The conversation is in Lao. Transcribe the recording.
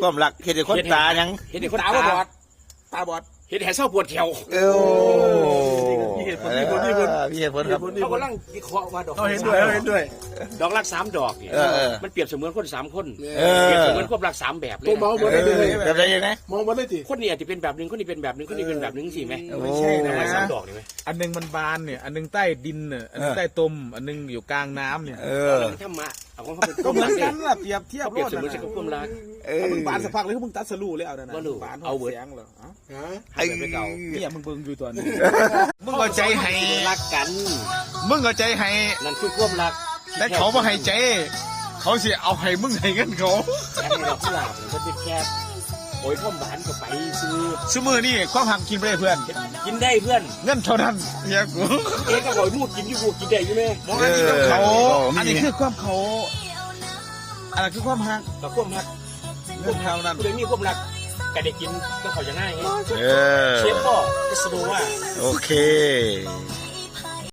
ຄວາມລັກເຮັດໃຫ້ຄົນຕາຫຍັງ ເຮັດໃຫ້ຄົນຕາ ຕາບໍ່ບອດ ຕາບອດ ເຮັດໃຫ້ເຊົາປວດແຂ້ວ. ໂອ້ ມີເຫດຜົນ ມີເຫດຜົນ ມີເຫດຜົນ ເອີ ມີເຫດຜົນ ເຮົາກຳລັງວິເຄາະວ່າດອກ ເຮົາເຫັນດ້ວຍ ເຮົາເຫັນດ້ວຍ ດອກລັກສາມດອກນີ້ ເອີ ເອີ ມັນປຽບສະເໝືອນຄົນສາມຄົນ ເອີ ປຽບສະເໝືອນຄວາມລັກສາມແບບເລີຍ ເອົາໝົດເລີຍ ແບບໃດນະ ເອົາໝົດເລີຍຕິ ຄົນນີ້ອາດຈະເປັນແບບໜຶ່ງ ຄົນນີ້ເປັນແບບໜຶ່ງ ຄົນນີ້ເປັນແບບໜຶ່ງ ຈັ່ງຊີ້ແໝ ໂອ້ຍ ບໍ່ໃຊ່ນະ ດອກລັກສາມດອກນີ້ແໝ ອັນໜຶ່ງມັນບານນີ້ ອັນໜຶ່ງໃຕ້ດິນນີ້ ອັນໜຶ່ງໃຕ້ຕົມ ເອີ ອັນໜຶ່ງຢູ່ກາງນ້ຳນີ້ ເອີ ທຳມະ ເອົາຂອງເຮົາເປັນ ກໍເໝືອນກັນລະ ປຽບທຽບໂລດ ປຽບສະເໝືອນກັບຄວາມລັກ ເອີ ເອົາ ມຶງບານສະພັກເລີຍ ມຶງຕັດສະຫຼຸແລ້ວນັ້ນນະ ບໍ່ຮູ້ ບານຮອດ ເອົາເບິດ ແສງແລ້ວ ເອົາ ໃຫ້ເບິ່ງເອົາ ເອີ ເນຍ ມຶງເບິ່ງຢູ່ຕອນນີ້ ມຶງເອົາໃຈໃຫ້ ເຮົາຊິໄດ້ຮັກກັນ ມຶງເອົາໃຈໃຫ້ ນັ້ນຄືຄວາມລັກ ແຕ່ເຂົາບໍ່ໃຫ້ໃຈ ເຂົາຊິເອົາໃຫ້ມຶງໃຫ້ເງິນເຂົາ ອັນນີ້ລະຜູ້ຫຼ້າເພິ່ນເຮັດແຄ່ໂອ້ຍ ຄວາມຫວານກໍໄປຊື່ ຊຸມື້ນີ້ຄວາມຮັກກິນບໍ່ໄດ້ເພື່ອນ ກິນໄດ້ເພື່ອນ ເງິນເທົ່ານັ້ນ ເມຍກູ ເອ ກໍຂ້ອຍໝູກິນຢູ່ ໝູກິນໄດ້ຢູ່ແມ່ ບໍ່ ອັນນີ້ຄືຄວາມເຂົາ ເອີ ອັນນີ້ຄືຄວາມເຂົາ ອັນນັ້ນຄືຄວາມຮັກ ກໍຄວາມຮັກ ເງິນເທົ່ານັ້ນ ຜູ້ໃດມີຄວາມລັກກໍໄດ້ກິນກັບເຂົາຢ່າງງ່າຍ ເອີ ເຊຟພໍ ກາສະໂນວາ ໂອເຄ